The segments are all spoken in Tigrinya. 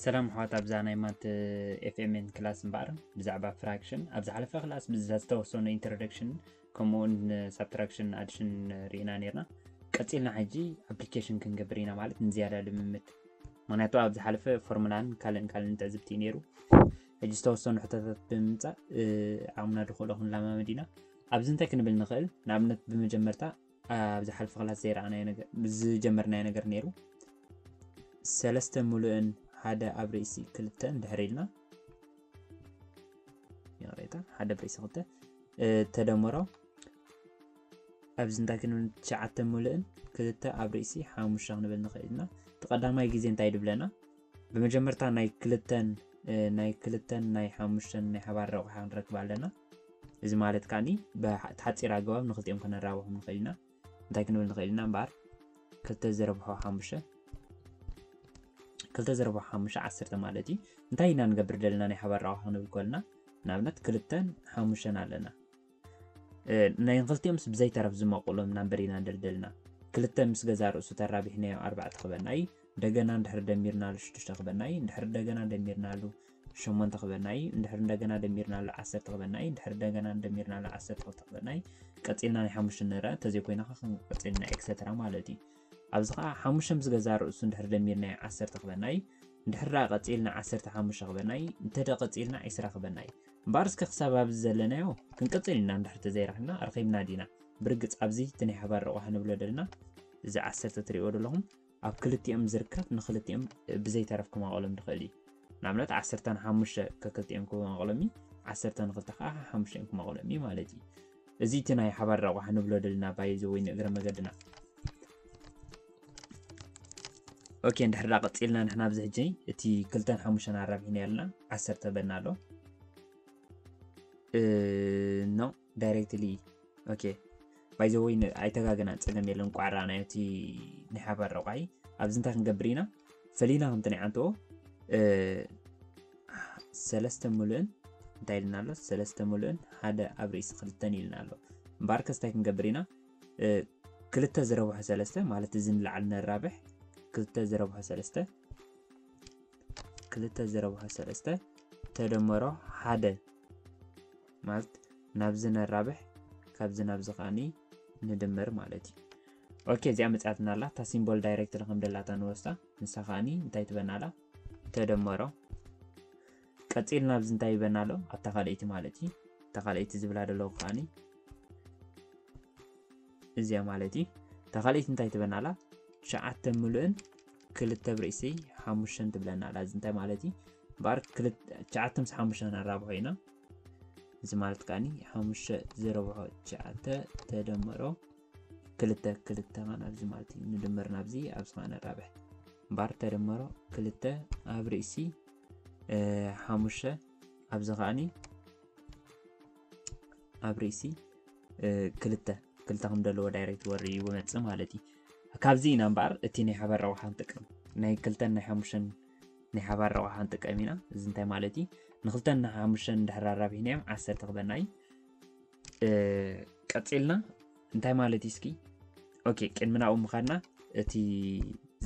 ሰላም ኣሕዋት፣ ኣብዛ ናይ ማት ኤፍ ኤም ኤን ክላስ እምበኣር ብዛዕባ ፍራክሽን ኣብ ዝሓለፈ ክላስ ብዝተወሰኑ ኢንትሮደክሽን ከምኡውን ሳብትራክሽን ኣድሽን ርኢና ነርና። ቀፂልና ሕጂ ኣፕሊኬሽን ክንገብር ኢና፣ ማለት ንዝያዳ ልምምድ። ምክንያቱ ኣብ ዝሓለፈ ፎርሙላን ካልእን ካልእን ትዕዝብቲ እዩ ነይሩ። ሕጂ ዝተወሰኑ ሕቶታት ብምምፃእ ዓቕምና ድክእሎ ክንላማመድ ኢና። ኣብዚ እንታይ ክንብል ንኽእል? ንኣብነት ብመጀመርታ ኣብ ዝሓለፈ ክላስ ዘይረኣናዮ ነገር ዝጀመርናዮ ነገር ነይሩ። ሰለስተ ሙሉእን ሓደ ኣብ ርእሲ ክልተ እንድሕር ኢልና፣ ይቕሬታ፣ ሓደ ኣብ ርእሲ ክልተ ተደመሮ ኣብዚ እንታይ ክንብል? ትሽዓተ ሙሉእን ክልተ ኣብ ርእሲ ሓሙሽተ ክንብል ንኽእል ኢና። እቲ ቀዳማይ ግዜ እንታይ ድብለና? ብመጀመርታ ናይ ክልተን ናይ ክልተን ናይ ሓሙሽተን ናይ ሓባር ረቑሓ ክንረክብ ኣለና። እዚ ማለት ከዓኒ ብሓፂር ኣገባብ ንክልቲኦም ከነራብሖም ንኽእል ኢና። እንታይ ክንብል ንኽእል ኢና እምበኣር? ክልተ ዘረብሖ ሓሙሽተ ክልተ ዘረብሖ ሓሙሽተ ዓሰርተ ማለት እዩ። እንታይ ኢና ንገብር ደለና? ናይ ሓባር ረቑሓ ክንብል ከለና ንኣብነት ክልተን ሓሙሽተን ኣለና። ናይ ንክልቲኦምስ ብዘይተረፍ ዝመቕሎም ናምበር ኢና ንደልደልና። ክልተ ምስ ገዛ ርእሱ ተራቢሕናዮ ኣርባዕተ ክበና እዩ። እንደገና እንድሕር ደሚርናሉ ሽዱሽተ ክበና እዩ። እንድሕር እንደገና ደሚርናሉ ሸሞንተ ክበና እዩ። እንድሕር እንደገና ደሚርናሉ ዓሰርተ ክበና እዩ። እንድሕር እንደገና ደሚርናሉ ዓሰርተ ክልተ ክበና እዩ። ቀፂልና ናይ ሓሙሽተ ንርኣ፣ እንተዘይኮይና ከ ክንቀፅልና ኤክሰትራ ማለት እዩ። ኣብዚ ከዓ ሓሙሽተ ምስ ገዛ ርእሱ እንድሕር ደሚርናዮ ዓሰርተ ክበና እዩ። እንድሕር ደኣ ቀፂልና ዓሰርተ ሓሙሽተ ክበና እዩ። እንተ ደኣ ቀፂልና ዒስራ ክበና እዩ። እምበኣር እስከ ክሳብ ኣብዚ ዘለናዮ ክንቅፅል ኢና። እንድሕር ተዘይረኺብና ኣርኺብና ዲና? ብርግፅ ኣብዚ እቲ ናይ ሓባር ረቑሓ ንብሎ ደልና እዚ ዓሰርተ ትሪእዎ ደለኹም ኣብ ክልቲኦም ዝርከብ ንክልቲኦም ብዘይተረፍ ክማቐሎም ንኽእል እዩ። ንኣብነት ዓሰርተ ንሓሙሽተ ከክልቲኦም ክማቐሎም እዩ፣ ዓሰርተ ንክልተ ከዓ ሓሙሽተ እዮም ክማቐሎም እዩ ማለት እዩ። እዚ እቲ ናይ ሓባር ረቑሓ ንብሎ ደልና ባይዘ ወይ ንእግረ መገድና። ኦኬ፣ እንድሕር ዳ ቀፂልና ንሕና ኣብዚ ሕጂ እቲ ክልተን ሓሙሽተን ኣራቢሕና ያልና ዓሰርተ በና ኣሎ። ኖ ዳይሬክትሊ። ኦኬ፣ ባይዘ ወይ ኣይተጋገና፣ ፀገም የለን። ቋዕራ ናይ እቲ ናይ ሓባር ረቋይ ኣብዚ እንታይ ክንገብር ኢና? ፈሊና ከምቲ ናይ ዓንተዎ ሰለስተ ሙሉእን እንታይ ኢልና ኣሎ? ሰለስተ ሙሉእን ሓደ ኣብ ርእሲ ክልተን ኢልና ኣሎ። እምበኣር ከስታይ ክንገብር ኢና? ክልተ ዝረብሖ ሰለስተ ማለት እዚ ንላዕሊ ነራብሕ ክልተ ዝረብሖ ሰለስተ ክልተ ዝረብሖ ሰለስተ ተደመሮ ሓደ ማለት ናብዚ ነራብሕ ካብዚ ናብዚ ከዓኒ ንድምር ማለት እዩ። ኦኬ፣ እዚኣ መፅኣትና ኣላ። እታ ሲምቦል ዳይሬክት ከም ደላታ ንወስዳ፣ ንሳ ከዓኒ እንታይ ትበና ኣላ? ተደመሮ። ቀፂልና ኣብዚ እንታይ ይበና ኣሎ? ኣብታ ካልኣይቲ ማለት እዩ። እታ ካልኣይቲ ዝብላ ደለዉ ከዓኒ እዚኣ ማለት እዩ። እታ ካልኣይቲ እንታይ ትበና ኣላ? ትሽዓተ ምሉእን ክልተ ብርእሲ ሓሙሽተን ትብለና ኣላ። እዚ እንታይ ማለት እዩ? እምበኣር ክልተ- ትሽዓተ ምስ ሓሙሽተ ነራብሖ ኢና። እዚ ማለት ከዓኒ ሓሙሽተ ዘረብሖ ትሽዓተ ተደመሮ ክልተ ክልተ ኸዓ ናብዚ ማለት እዩ። ንድምር ናብዚ ኣብዚ ኸዓ ነራብሕ። እምበኣር ተደመሮ ክልተ ኣብ ርእሲ ሓሙሽተ ኣብዚ ከዓኒ ኣብ ርእሲ ክልተ ክልተ ከም ዘለዎ ዳይሬክት ወሪ ይመፅእ ማለት እዩ። ካብዚ ኢና እምበኣር እቲ ናይ ሓባር ረብሓ ንጥቀም። ናይ ክልተን ናይ ሓሙሽተን ናይ ሓባር ረብሓ ንጥቀም ኢና። እዚ እንታይ ማለት እዩ? ንክልተን ንሓሙሽተን እንድሕር ኣራቢሕናዮም ዓሰርተ ክበና እዩ። ቀፂልና እንታይ ማለት እዩ እስኪ? ኦኬ፣ ቅድሚ ናብኡ ምኻድና እቲ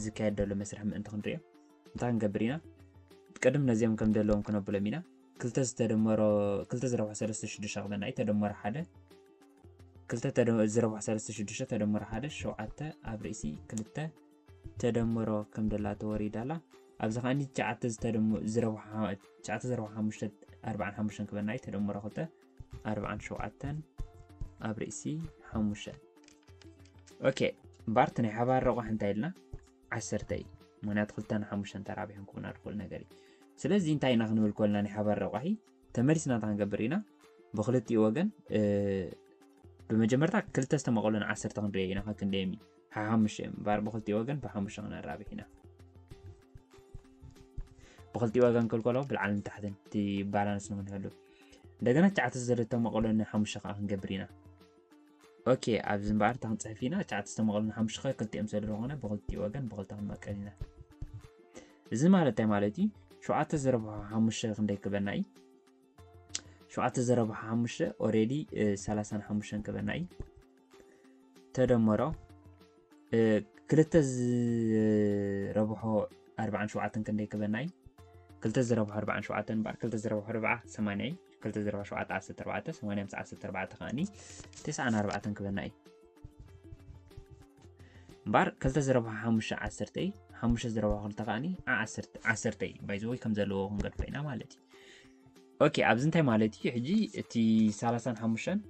ዝካየድ ዘሎ መስርሕ ምእንቲ ክንሪኦ እንታይ ክንገብር ኢና? ቅድም ነዚኦም ከም ዘለዎም ክነብሎም ኢና። ክልተ ዝተደመሮ ክልተ ዝረብሖ ሰለስተ ሽዱሽተ ክበና እዩ። ተደመሮ ሓደ ክልተ ተደ- ዝረብሖ ሰለስተ ሽዱሽተ ተደመሮ ሓደ ሸውዓተ ኣብ ርእሲ ክልተ ተደመሮ ከም ደላ ተወሪዳ ኣላ። ኣብዚ ከዓኒ ትሽዓተ ዝተደሞ- ዝረብሖ ሓ- ትሽዓተ ዝረብሖ ሓሙሽተ ኣርባዓን ሓሙሽተን ክበና እዩ። ተደመሮ ክልተ ኣርባዓን ሸውዓተን ኣብ ርእሲ ሓሙሽተ። ኦኬ፣ እምበኣር እቲ ናይ ሓባር ረቋሒ እንታይ ኢልና? ዓሰርተ እዩ። ምክንያቱ ክልተን ሓሙሽተን ተራቢሖም ክብና ድኽእል ነገር እዩ። ስለዚ እንታይ ኢና ክንብል ኮልና ናይ ሓባር ረቋሒ ተመሊስና እንታይ ክንገብር ኢና? ብክልቲኡ ወገን ብመጀመርታ ክልተ ዝተመቐሉ ንዓሰርተ ክንሪኦ ኢና። ከክንደየሚ ሓሓሙሽተ እዮም እምበኣር ብክልቲኡ ወገን ብሓሙሽተ ክነራብሕ ኢና። ብክልቲኡ ወገን ክልኮሎ ብልዓልን ታሕትን እቲ ባላንስ ንክንህሉ። እንደገና ትሽዓተ ዝተመቐሎ ንሓሙሽተ ከዓ ክንገብር ኢና። ኦኬ፣ ኣብዚ እምበኣር እታ ክንፅሕፍ ኢና። ትሽዓተ ዝተመቐሉ ንሓሙሽተ ክልቲኦም ስለ ዝኾነ ብክልቲኡ ወገን ብክልተ ክንመቀል ኢና። እዚ ማለት እንታይ ማለት እዩ? ሸውዓተ ዘረብሖ ሓሙሽተ ክንደይ ክበና እዩ? ሸውዓተ ዘረብሖ ሓሙሽተ ኦሬዲ ሰላሳን ሓሙሽተን ክበና እዩ። ተደመሮ ክልተ ዝረብሖ ኣርባዓን ሸውዓተን ክንደይ ክበና እዩ? ክልተ ዝረብሖ ኣርባዓን ሸውዓተን እምበኣር ክልተ ዝረብሖ ኣርባዓ ሰማንያ እዩ። ክልተ ዝረብሖ ሸውዓተ ዓሰርተ ኣርባዕተ፣ ሰማንያ ምስ ዓሰርተ ኣርባዕተ ከኣኒ ተስዓን ኣርባዕተን ክበና እዩ። እምበኣር ክልተ ዝረብሖ ሓሙሽተ ዓሰርተ እዩ። ሓሙሽተ ዝረብሖ ክልተ ከኣኒ ዓሰርተ እዩ። ባይዘወይ ከም ዘለዎ ክንገድፎ ኢና ማለት እዩ። ኦኬ፣ ኣብዚ እንታይ ማለት እዩ? ሕጂ እቲ ሰላሳን ሓሙሽተን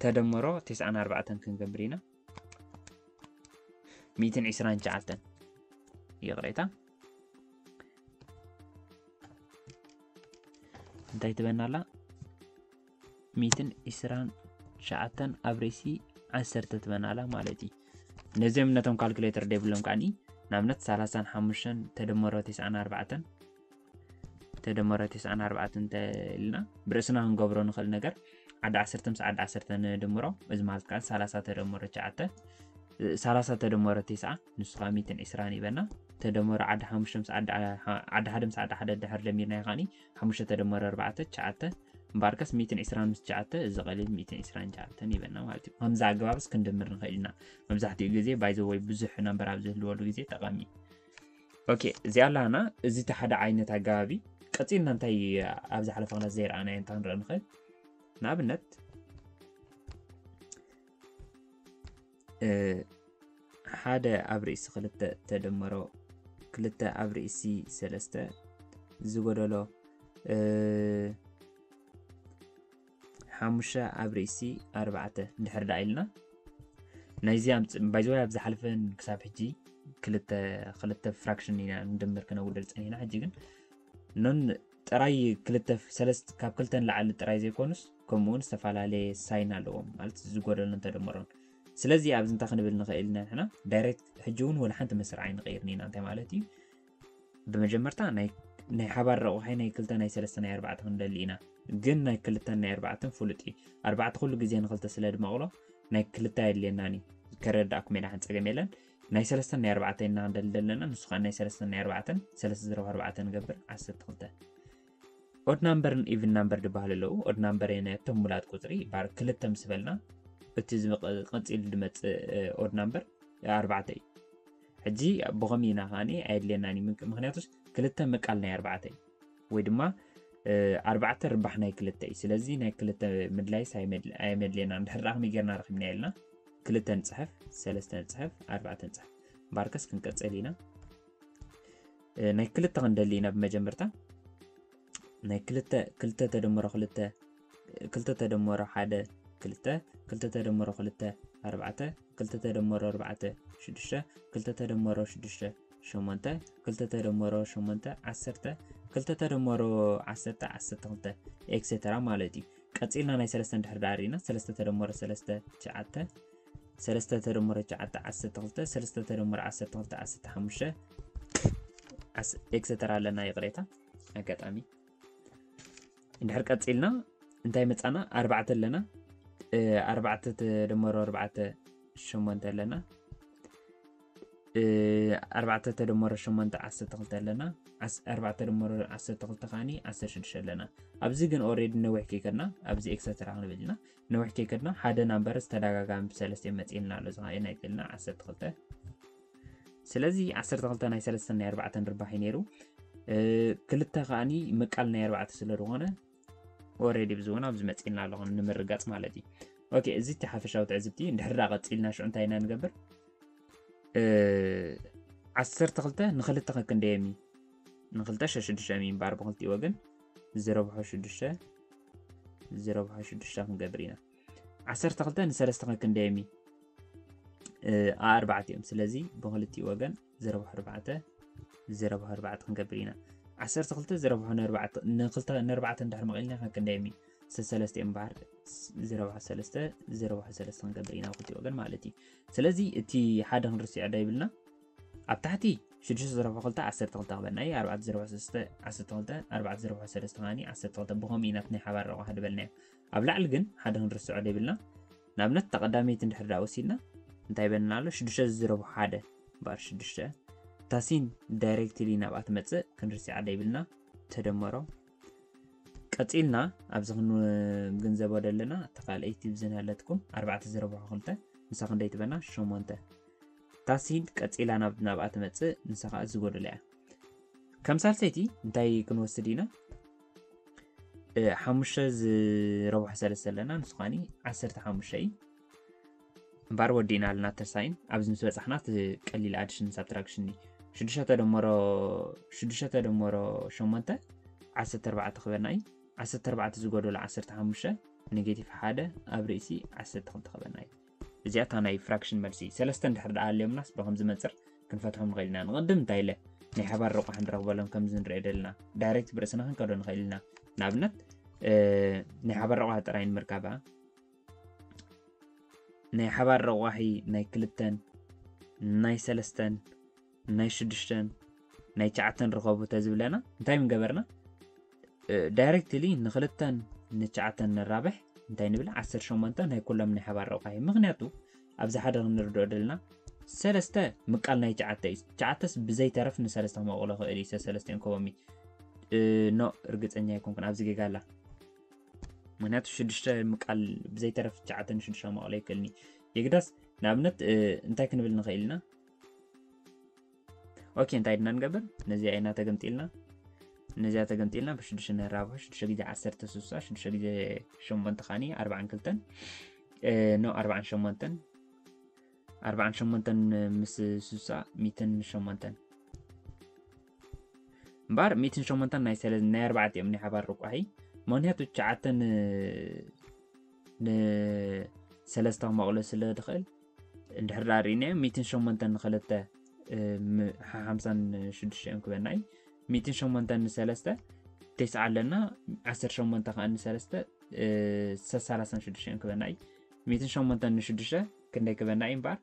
ተደመሮ ተስዓን ኣርባዕተን ክንገብር ኢና። ሚእትን ዕስራን ትሽዓተን፣ ይቕሬታ፣ እንታይ ትበና ኣላ? ሚእትን ዕስራን ትሽዓተን ኣብ ርእሲ ዓሰርተ ትበና ኣላ ማለት እዩ። ነዚኦም ነቶም ካልኩሌተር ደብሎም ከዓኒ ንኣብነት ሰላሳን ሓሙሽተን ተደመሮ ተስዓን ኣርባዕተን ተደመሮ ተስዓን ኣርባዕተን እንተ ኢልና ብርእስና ክንገብሮ ንኽእል ነገር ዓዲ ዓሰርተ ምስ ዓዲ ዓሰርተ ንድምሮ፣ እዚ ማለት ከዓ ሰላሳ ተደመሮ ትሽዓተ፣ ሰላሳ ተደመሮ ተስዓ ንሱ ከዓ ሚእትን ዕስራን ይበና። ተደመሮ ዓዲ ሓሙሽተ ምስ ዓዲ ዓ- ዓዲ ሓደ ምስ ዓዲ ሓደ ድሕር ደሚርናዮ ከዓኒ ሓሙሽተ ተደመሮ ኣርባዕተ ትሽዓተ እምበኣርከስ ሚእትን ዕስራን ምስ ትሽዓተ እዚ ቀሊል ሚእትን ዕስራን ትሽዓተን ይበና ማለት እዩ። ከምዚ ኣገባብስ ክንድምር ንኽእል ኢና። መብዛሕትኡ ግዜ ባይዘወይ ብዙሕ ናምበር ኣብ ዝህልወሉ ግዜ ጠቓሚ እዩ። ኦኬ፣ እዚኣ ኣላና። እዚ እቲ ሓደ ዓይነት ኣገባብ እዩ። ቀፂልና እንታይ ኣብ ዝሓለፈ ክላስ ዘይረኣናዮ እንታይ ክንርኢ ንኽእል? ንኣብነት እ፣ ሓደ ኣብ ርእሲ ክልተ ተደመሮ ክልተ ኣብ ርእሲ ሰለስተ ዝጎደሎ እ፣ ሓሙሽተ ኣብ ርእሲ ኣርባዕተ እንድሕር ደኣ ኢልና ናይዚ ኣምፅ ባይዘወይ ኣብ ዝሓለፈን ክሳብ ሕጂ ክልተ ክልተ ፍራክሽን ኢና ንድምር ክነጉደል ፀኒሕና። ሕጂ ግን ኖን ጥራይ ክልተ ሰለስተ ካብ ክልተ ንላዕሊ ጥራይ ዘይኮኑስ ከምኡ እውን ዝተፈላለየ ሳይን ኣለዎም ማለት ዝጎደሎን ተደመሮን። ስለዚ ኣብዚ እንታይ ክንብል ንኽእል ኢና ንሕና? ዳይሬክት ሕጂ እውን ወላ ሓንቲ መስርዕ ኣይንቕይርን ኢና። እንታይ ማለት እዩ? ብመጀመርታ ናይ ናይ ሓባር ረቑሓይ ናይ ክልተ ናይ ሰለስተ ናይ ኣርባዕተ ክንደሊ ኢና። ግን ናይ ክልተን ናይ ኣርባዕተን ፍሉጥ እዩ። ኣርባዕተ ኩሉ ግዜ ንክልተ ስለ ድመቕሎ ናይ ክልተ ኣየድልየናን እዩ። ከረዳእኩም ኢለ ሓን ፀገም የለን። ናይ ሰለስተን ናይ ኣርባዕተ ኢና ክንደሊ ዘለና። ንሱ ከዓ ናይ ሰለስተን ናይ ኣርባዕተን ሰለስተ ዝረብሑ ኣርባዕተ ንገብር ዓሰርተ ክልተ። ኦድ ናምበርን ኢቭን ናምበር ዝበሃሉ ኣለዉ። ኦድ ናምበር ናይ እቶም ሙላት ቁፅሪ ባር ክልተ ምስ በልና እቲ ዝመቐ- ቀፂሉ ዝመፅእ ኦድ ናምበር ኣርባዕተ እዩ። ሕጂ ብኸም ኢና ከዓኒ ኣየድልየናን እዩ። ምክ- ምክንያቱስ ክልተ ምቃል ናይ ኣርባዕተ እዩ ወይ ድማ እ፣ ኣርባዕተ ርባሕ ናይ ክልተ እዩ። ስለዚ ናይ ክልተ ምድላይስ ኣይመድ- ኣየመድልየና። እንድሕር ደኣ ከመይ ጌርና ረኺብና ኢልና ክልተ ንፅሕፍ፣ ሰለስተ ንፅሕፍ፣ ኣርባዕተ ንፅሕፍ። ባርከስ ክንቀፅል ኢና። እ፣ ናይ ክልተ ክንደሊ ኢና ብመጀመርታ። ናይ ክልተ ክልተ ተደምሮ ክልተ ክልተ ተደምሮ ሓደ ክልተ ክልተ ተደምሮ ክልተ ኣርባዕተ ክልተ ተደምሮ ኣርባዕተ ሽዱሽተ ክልተ ተደምሮ ሽዱሽተ ሸሞንተ ክልተ ተደምሮ ሸሞንተ ዓሰርተ ክልተ ተደምሮ ዓሰርተ ዓሰርተ ክልተ ኤክሴተራ ማለት እዩ። ቀፂልና ናይ ሰለስተ እንድሕር ደኣ ርኢና ሰለስተ ተደምሮ ሰለስተ ትሽዓተ ሰለስተ ተደምሮ ትሽዓተ ዓሰርተ ክልተ ሰለስተ ተደምሮ ዓሰርተ ክልተ ዓሰርተ ሓሙሽተ ዓስ- ኤክሴተራ ኣለና። ይቕሬታ ኣጋጣሚ እንድሕር ቀፂልና እንታይ መፃና? ኣርባዕተ ኣለና። እ፣ ኣርባዕተ ተደመሮ ኣርባዕተ ሸሞንተ ኣለና። እ፣ ኣርባዕተ ተደመሮ ሸሞንተ ዓሰርተ ክልተ ኣለና። ዓስ- ኣርባዕተ ተደመሮ ዓሰርተ ክልተ ከዓኒ ዓሰርተ ሽዱሽተ ኣለና። ኣብዚ ግን ኦሬዲ ነዊሕ ከይከድና ኣብዚ ኤክሰተራ ክንብል ኢና። ነዊሕ ከይከድና ሓደ ናምበር ዝተደጋጋሚ ብሰለስተ መፂልና ኣሎ። እዚ ከዓ ናይ ክልና ዓሰርተ ክልተ። ስለዚ ዓሰርተ ክልተ ናይ ሰለስተን ናይ ኣርባዕተን ርባሕ እዩ ነይሩ። እ፣ ክልተ ከዓኒ ምቃል ናይ ኣርባዕተ ስለ ዝኾነ ኦሬዲ ብዝውን ኣብዚ መፂልና ኣለኹ ንምርጋፅ ማለት እዩ። ኦኬ፣ እዚ እቲ ሓፈሻዊ ትዕዝብቲ። እንድሕር ደኣ ቀፂልና ሽዑ እንታይ ኢና ንገብር? እ፣ ዓሰርተ ክልተ ንክልተ ከክንደየሚ ንክልተ ሸሽዱሽተ ሚንባር ብክልቲኡ ወገን ዝረብሖ ሽዱሽተ ዝረብሖ ሽዱሽተ ክንገብር ኢና። ዓሰርተ ክልተ ንሰለስተ ከክንደየሚ እ፣ ኣርባዕተ እዮም። ስለዚ ብክልቲኡ ወገን ዝረብሖ ኣርባዕተ ዝረብሖ ኣርባዕተ ክንገብር ኢና። ዓሰርተ ክልተ ዝረብሖ ንኣርባዕተ ንክልተ ንኣርባዕተ እንድሕር መቒልና ከክንደየሚ ሰለስተ እዮም እምበኣር ዝረብሖ ሰለስተ ዝረብሖ ሰለስተ ክንገብር ኢና ብክልቲኡ ወገን ማለት እዩ። ስለዚ እቲ ሓደ ክንርስዖ ዶ ይብልና ኣብ ታሕቲ ሽዱሽተ ዝረብሖ ክልተ ዓሰርተ ክልተ ክበና እዩ። ኣርባዕተ ዝረብሖ ሰለስተ ዓሰርተ ክልተ ኣርባዕተ ዝረብሖ ሰለስተ ከዓኒ ዓሰርተ ክልተ ብኸምኡ ኢና ናይ ሓባር ረቑሓ ዝበልናዮ። ኣብ ላዕሊ ግን ሓደ ክንርስዖ ዶ ይብልና ንኣብነት እታ ቀዳመይቲ እንድሕር ደኣ ወሲድና እንታይ ይበልና ኣሎ? ሽዱሽተ ዝረብሖ ሓደ እምበኣር ሽዱሽተ እታ ሲን ዳይሬክትሊ ናብኣ ትመፅእ ክንርስዓ ዶ ይብልና ተደመሮ። ቀፂልና ኣብዚ ክንግንዘቦ ዘለና እታ ካልኣይቲ ብዝን ያለትኩም ኣርባዕተ ዝረብሖ ክልተ ንሳ ክንደይ ትበና? ሸሞንተ። ታሲንት ቀጺላ ናብ ናብኣ ትመጽእ፣ ንሳ ከዓ ዝጎደለ እያ። ከም ሳልሰይቲ እንታይ ክንወስድ ኢና? ሓሙሽተ ዝረብሖ ሰለስተ ኣለና፣ ንስኻኒ ዓሰርተ ሓሙሽተ እዩ። እምበኣር ወዲእና ኣለና ተሳይን። ኣብዚ ምስ በጻሕና እቲ ቀሊል ኣድሽን ሳብትራክሽን እዩ። ሽዱሽተ ተደመሮ ሽዱሽተ ተደመሮ ሸሞንተ ዓሰርተ ኣርባዕተ ክበና እዩ። ዓሰርተ ኣርባዕተ ዝጎደሎ ዓሰርተ ሓሙሽተ ኔጌቲቭ ሓደ ኣብ ርእሲ ዓሰርተ ክልተ ክበና እዩ። እዚኣ እታ ናይ ፍራክሽን መልሲ። ሰለስተ እንድሕር ደኣ ኣልዮምናስ ብኸም ዝመፅር ክንፈትሖም ንኽእል ኢና። ንቕድም እንታይ ኢለ ናይ ሓባር ረቋሕ ንረኽበሎም ከምዚ ንሪኦ ደለና ዳይሬክት ብርእስና ክንከዶ ንኽእል ኢና። ንኣብነት ናይ ሓባር ረቋሒ ጥራይ ንምርካባ ናይ ሓባር ረቋሒ ናይ ክልተን ናይ ሰለስተን ናይ ሽዱሽተን ናይ ትሽዓተን ርኸቡ ተዝብለና እንታይ ምገበርና? ዳይሬክትሊ ንክልተን ንትሽዓተን ነራብሕ እንታይ ንብል? ዓሰርተ ሸሞንተ ናይ ኩሎም ናይ ሓባር ረቋሒ። ምክንያቱ ኣብዚ ሓደ ክንርድኦ ደለና ሰለስተ ምቃል ናይ ትሽዓተ እዩ። ትሽዓተስ ብዘይተረፍ ንሰለስተ ክመቕሎ ክእል እዩ። ሰለስተ እንከቦሚ ኖ እርግፀኛ ኣይኮንኩን ኣብዚ ጌጋ ኣላ። ምክንያቱ ሽዱሽተ ምቃል ብዘይተረፍ ትሽዓተ ንሽዱሽተ መቕሎ ይክእልኒ። የግዳስ ንኣብነት እንታይ ክንብል ንኽእል ኢና? ኦኬ እንታይ ድና ንገብር? ነዚኣ ኢና ተገምጢልና ነዚኣ ተገምጢልና ብሽዱሽተ ነራብሑ ሽዱሽተ ግዜ ዓሰርተ ስሳ ሽዱሽተ ግዜ ሸሞንተ ካኒ ኣርባዓን ክልተን ኖ ኣርባዓን ሸሞንተን ኣርባዓን ሸሞንተን ምስ ስሳ ሚትን ሸሞንተን እምበኣር ሚትን ሸሞንተን ናይ ሰለ ናይ ኣርባዕተ እዮም ናይ ሓባር ርቋሒ። ምክንያቱ ትሽዓተ ንሰለስተ ክመቕሎ ስለ ድኽእል እንድሕር ዳ ርኢናዮ ሚትን ሸሞንተን ንክልተ ሓምሳን ሽዱሽተ እዮም ክበና እዩ። ሚትን ሸሞንተን ንሰለስተ ቴስዓ ኣለና። ዓሰርተ ሸሞንተ ከዓ ንሰለስተ ሰላሳን ሽዱሽተ እዮም ክበና እዩ። ሚትን ሸሞንተን ንሽዱሽተ ክንደይ ክበና እዩ እምበኣር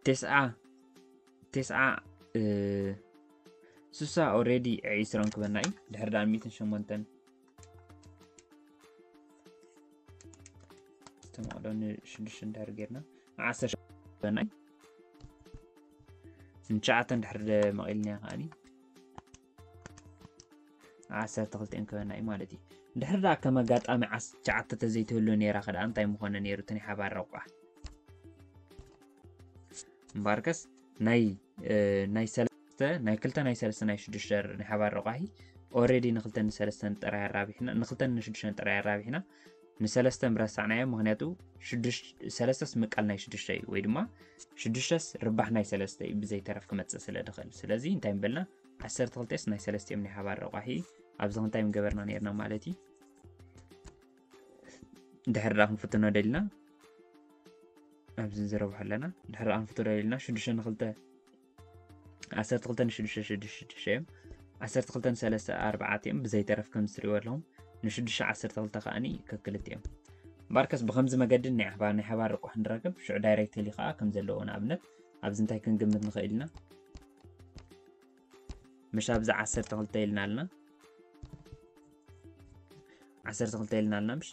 ቴስዓ ቴስዓ ስሳ ኦሬዲ ዒስራን ክበና እዩ። ድሕር ዳኣ ሚትን ሸሞንተን ዝተመቕሎ ንሽዱሽተ እንድሕር ጌርና ዓሰርተ ክበና እዩ። ንትሽዓተ እንድሕር መቒልናዮ ከዓኒ ዓሰርተ ክልተ ክበና እዩ ማለት እዩ። ድሕር ዳኣ ከም ኣጋጣሚ ዓሰርተ ትሽዓተ ተዘይትህሉ ነይራ ከ ደኣ እንታይ ምኾነ ነይሩ እቲ ናይ ሓባር ረቋሕ? እምበኣርከስ ናይ ናይ ሰለስተ ናይ ክልተ ናይ ሰለስተ ናይ ሽዱሽተ ናይ ሓባር ረቋሒ ኦሬዲ ንክልተ ንሰለስተን ጥራይ ኣራቢሕና ንክልተ ንሽዱሽተን ጥራይ ኣራቢሕና ንሰለስተ ምረሳዕናዮ። ምክንያቱ ሰለስተስ ምቃል ናይ ሽዱሽተ እዩ ወይ ድማ ሽዱሽተስ ርባሕ ናይ ሰለስተ እዩ ብዘይተረፍ ክመፅእ ስለ ድኽእል። ስለዚ እንታይ ምበልና ዓሰርተ ክልተስ ናይ ሰለስቲኦም ናይ ሓባር ረቋሒ ኣብዚ ክንታይ ምገበርና ነርና ማለት እዩ። ድሕር ዳ ክንፍትኖ ደልና ኣብዚ ዝረብሑ ኣለና። ድሕር ዳ ክንፍትኖ ደልና ሽዱሽተ ንክልተ ዓሰርተ ክልተ ንሽዱሽተ ሽዱሽተ ሽዱሽተ እዮም። ዓሰርተ ክልተ ንሰለስተ ኣርባዕተ እዮም ብዘይተረፍ ከም ዝትሪእዎ ኣለኹም። ንሽዱሽተ ዓሰርተ ክልተ ከዓኒ ከክልተ እዮም። እምበኣርከስ ብከምዚ መገዲ ናይ ሓባር ናይ ሓባር ርቋሕ ንረክብ። ሽዑ ዳይሬክትሊ ከዓ ከም ዘለዎ ንኣብነት ኣብዚ እንታይ ክንግምት ንኽእል ኢና? ምሽ ኣብዚ ዓሰርተ ክልተ ኢልና ኣለና። ዓሰርተ ክልተ ኢልና ኣለና ምሽ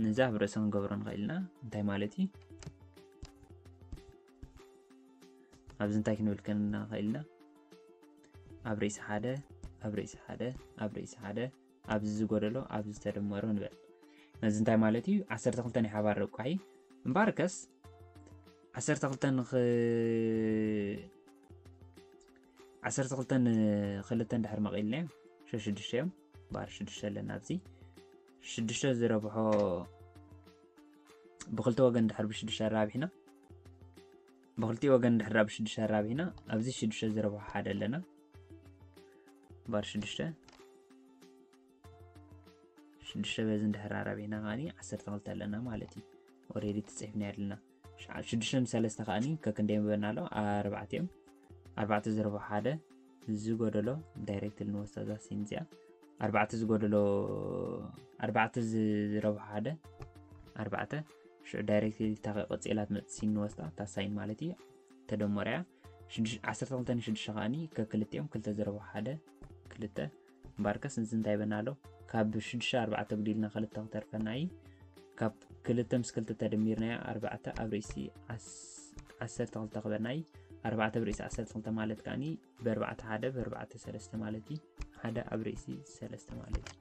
ነዚ ኣብ ርእሲ ክንገብሮ ንኽእል ኢና። እንታይ ማለት እዩ? ኣብዚ እንታይ ክንብል ከንና ንኽእል ኢና? ኣብ ርእሲ ሓደ ኣብ ርእሲ ሓደ ኣብ ርእሲ ሓደ ኣብዚ ዝጎደሎ ኣብዚ ዝተደመሮ ንበል። ነዚ እንታይ ማለት እዩ? ዓሰርተ ክልተ ናይ ሓባር ረቋሒ እምበኣርከስ ዓሰርተ ክልተ ንኽ ዓሰርተ ክልተ ንክልተ እንድሕር መቒልናዮም ሽዱሽተ እዮም። እምበኣር ሽዱሽተ ኣለና ኣብዚ ሽዱሽተ ዝረብሖ ብክልተ ወገን ድሕር ብሽዱሽተ ኣራቢሕና ብክልቲኡ ወገን ድሕር ብሽዱሽተ ኣራቢሕና ኣብዚ ሽዱሽተ ዝረብሖ ሓደ ኣለና። እምበኣር ሽዱሽተ ሽዱሽተ በዚ እንድሕር ኣራቢሕና ከዓኒ ዓሰርተ ክልተ ኣለና ማለት እዩ። ኦሬዲ ተፅሒፍና ኣለና። ሽዱሽተ ንሰለስተ ከዓኒ ከክንደይ ምበና ኣሎ ኣርባዕተ እዮም። ኣርባዕተ ዝረብሖ ሓደ ዝጎደሎ ዳይሬክትሊ ንወስዳ እዛ ሲን እዚኣ ኣርባዕተ ዝጎደሎ ኣርባዕተ ዝረብሖ ሓደ ኣርባዕተ ሽዑ ዳይሬክትሊ እታ ቀፂላ ትመፅእ ሲን ንወስዳ እታ ሳይን ማለት እዩ። ተደመረያ ዓሰርተ ክልተ ንሽዱሽተ ከዓኒ ከክልቲኦም ክልተ ዝረብሖ ሓደ ክልተ እምበኣርከስ እዚ እንታይ በና ኣሎ ካብ ሽዱሽተ ኣርባዕተ ጉዲልና ክልተ ክተርፈና እዩ። ካብ ክልተ ምስ ክልተ ተደሚርናዮ ኣርባዕተ ኣብ ርእሲ ዓሰርተ ክልተ ክበና እዩ። ኣርባዕተ ኣብ ርእሲ ዓሰርተ ክልተ ማለት ከዓኒ ብኣርባዕተ ሓደ ብኣርባዕተ ሰለስተ ማለት እዩ። ሓደ ኣብ ርእሲ ሰለስተ ማለት እዩ።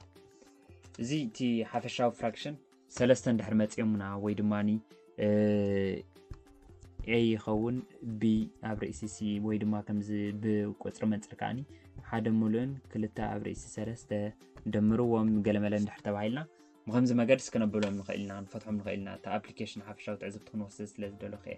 እዚ እቲ ሓፈሻዊ fraction ሰለስተ እንድሕር መፂኦምና ወይ ድማ A ይኸውን፣ B ኣብ ርእሲ C ወይ ድማ ከምዚ ብቁፅሪ መንፅር ከዓኒ ሓደ ሙሉእን ክልተ ኣብ ርእሲ ሰለስተ ደምርዎም ገለመለ እንድሕር ተባሂልና ብከምዚ መገድስ ክነብሎም ንኽእል ኢና፣ ክንፈትሖም ንኽእል ኢና። እቲ application ሓፈሻዊ ትዕዝብቲ ክንወስድ ስለ ዝደለኹ እየ።